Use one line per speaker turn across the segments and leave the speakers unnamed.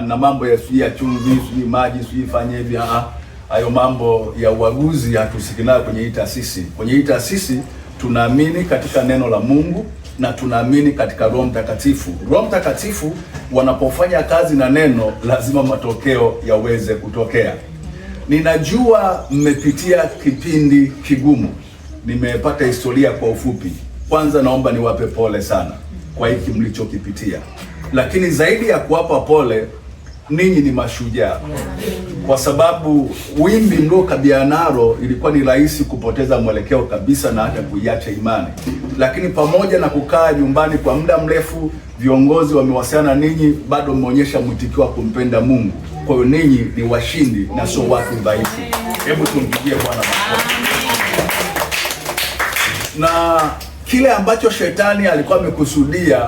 Na mambo ya sijui ya chumvi, sijui maji, sijui fanye hivi, hayo mambo ya uaguzi hatuhusiki nayo kwenye hii taasisi. Kwenye hii taasisi tunaamini katika neno la Mungu na tunaamini katika Roho Mtakatifu. Roho Mtakatifu wanapofanya kazi na neno, lazima matokeo yaweze kutokea. Ninajua mmepitia kipindi kigumu, nimepata historia kwa ufupi. Kwanza naomba niwape pole sana kwa hiki mlichokipitia, lakini zaidi ya kuwapa pole, ninyi ni mashujaa, kwa sababu wimbi mliokabiliana nalo ilikuwa ni rahisi kupoteza mwelekeo kabisa na hata kuiacha imani. Lakini pamoja na kukaa nyumbani kwa muda mrefu, viongozi wamewasiliana ninyi, bado mmeonyesha mwitikio wa kumpenda Mungu. Kwa hiyo ninyi ni washindi na sio watu dhaifu. Hebu tumpigie Bwana makofi. Na kile ambacho shetani alikuwa amekusudia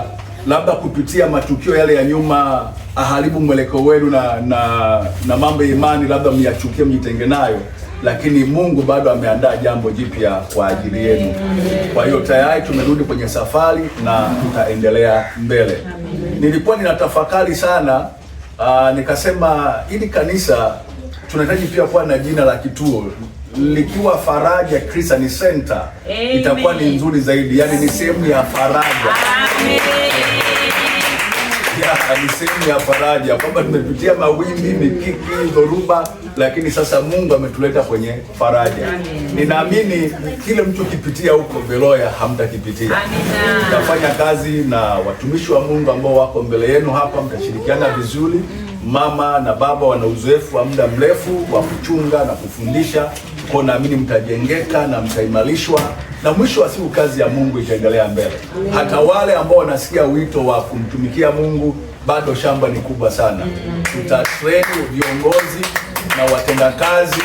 labda kupitia matukio yale ya nyuma aharibu mwelekeo wenu na mambo ya imani, labda myachukie, mjitenge nayo, lakini Mungu bado ameandaa jambo jipya kwa ajili yenu. Kwa hiyo tayari tumerudi kwenye safari na tutaendelea mbele. Nilikuwa ninatafakari sana, nikasema hili kanisa tunahitaji pia kuwa na jina la kituo likiwa Faraja Christian Center itakuwa ni nzuri zaidi, yaani ni sehemu ya faraja. Ya, ni sehemu ya faraja kwamba tumepitia mawimbi, mikiki, dhoruba, lakini sasa Mungu ametuleta kwenye faraja. Ninaamini kile mtu kipitia huko Beroya hamtakipitia. Mtafanya kazi na watumishi wa Mungu ambao wako mbele yenu hapa, mtashirikiana vizuri. Mama na baba wana uzoefu wa muda mrefu wa kuchunga na kufundisha, kwa naamini mtajengeka na mtaimarishwa, na mwisho wa siku kazi ya Mungu itaendelea mbele. Hata wale ambao wanasikia wito wa kumtumikia Mungu, bado shamba ni kubwa sana. Tutatrain viongozi na watendakazi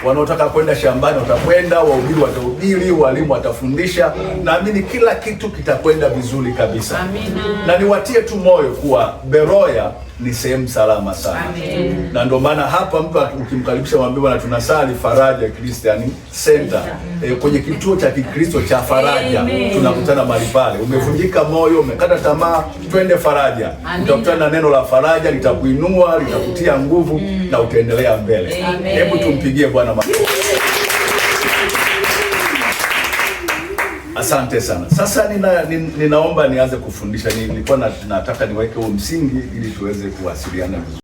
wanaotaka kwenda shambani watakwenda, wahubiri watahubiri, walimu watafundisha. Naamini kila kitu kitakwenda vizuri kabisa.
Amina.
Na niwatie tu moyo kuwa Beroya ni sehemu salama sana.
Amen.
Na ndio maana hapa mtu ukimkaribisha mwambie bwana, tunasali Faraja Christian Center, kwenye kituo cha Kikristo cha Faraja.
Amen.
Tunakutana mahali pale. Umevunjika moyo, umekata tamaa, twende Faraja.
Amina.
Utakutana na neno la faraja, litakuinua, litakutia nguvu na utaendelea mbele.
Amen.
Hebu tumpigie Bwana makofi. Asante sana. Sasa ninaomba nianze kufundisha. Nilikuwa nataka niweke huo msingi ili tuweze kuwasiliana vizuri.